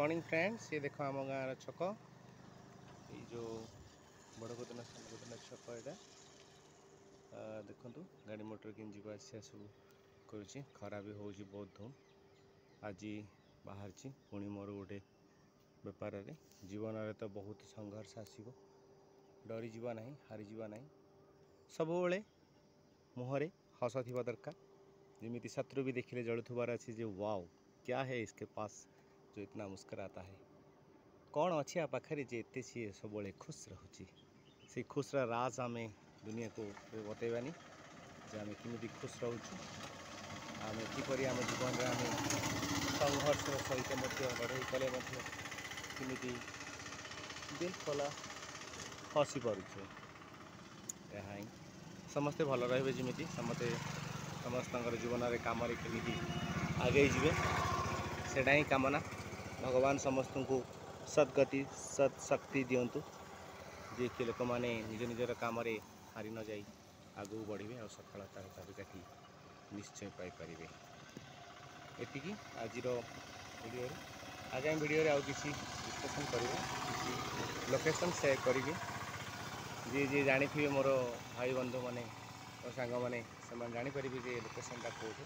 Morning friends, ଏ ଦେଖ ଆମ ଗାଁର ଛକ। ଏଇ ଯେଉଁ ବଡ଼ଗୋଦନା ସାନଗୋଦନା ଛକ ଏଇଟା। ଦେଖନ୍ତୁ, ଗାଡ଼ି ମଟର କେମିତି ଯିବା ଆସିବା ସବୁ କରୁଛି। ଖରା ବି ହେଉଛି ବହୁତ ଧୁମ୍। ଆଜି ବାହାରିଛି ପୁଣି ମୋର ଗୋଟେ ବେପାରରେ। ଜୀବନରେ ତ ବହୁତ ସଂଘର୍ଷ ଆସିବ, ଡରିଯିବା ନାହିଁ, ହାରିଯିବା ନାହିଁ। ସବୁବେଳେ ମୁହଁରେ ହସ ଥିବା ଦରକାର। ଯେମିତି ଶତ୍ରୁ ବି ଦେଖିଲେ ଜଳୁଥିବାର ଅଛି ଯେ ୱାଓ, क्या है इसके पास जो इतना मुस्कुराता है? କ'ଣ ଅଛି ଆ ପାଖରେ ଯେ ଏତେ ସିଏ ସବୁବେଳେ ଖୁସ୍ ରହୁଛି? ସେଇ ଖୁସ୍ର ରାଜ ଆମେ ଦୁନିଆକୁ ବତେଇବାନି ଯେ ଆମେ କେମିତି ଖୁସ୍ ରହୁଛୁ, ଆମେ କିପରି ଆମ ଜୀବନରେ ଆମେ ସଂଘର୍ଷର ସହିତ ମଧ୍ୟ ଲଢ଼େଇ କଲେ ମଧ୍ୟ କେମିତି ଦିଲ ଖୋଲା ହସି ପାରୁଛୁ। ଏହା ହିଁ। ସମସ୍ତେ ଭଲ ରହିବେ, ଯେମିତି ସମସ୍ତେ ସମସ୍ତଙ୍କର ଜୀବନରେ କାମରେ କେମିତି ଆଗେଇ ଯିବେ, ସେଇଟା ହିଁ କାମନା। ଭଗବାନ ସମସ୍ତଙ୍କୁ ସଦ୍ଗତି, ସତ୍ ଶକ୍ତି ଦିଅନ୍ତୁ, ଯିଏକି ଲୋକମାନେ ନିଜ ନିଜର କାମରେ ହାରି ନ ଯାଇ ଆଗକୁ ବଢ଼ିବେ ଆଉ ସଫଳତାର ଚାବିକାଠି ନିଶ୍ଚୟ ପାଇପାରିବେ। ଏତିକି ଆଜିର ଭିଡ଼ିଓରେ। ଆଗାମୀ ଭିଡ଼ିଓରେ ଆଉ କିଛି ଡିସ୍କସନ୍ କରିବା, କିଛି ଲୋକେସନ୍ ସେୟାର କରିବି। ଯିଏ ଯିଏ ଜାଣିଥିବେ, ମୋର ଭାଇ ବନ୍ଧୁମାନେ, ମୋ ସାଙ୍ଗମାନେ, ସେମାନେ ଜାଣିପାରିବେ ଯେ ଏ ଲୋକେସନ୍ଟା କେଉଁଠି।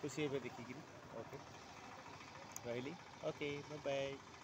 ଖୁସି ହେବେ ଦେଖିକିରି। ଓକେ, ରହିଲି। Okay, bye.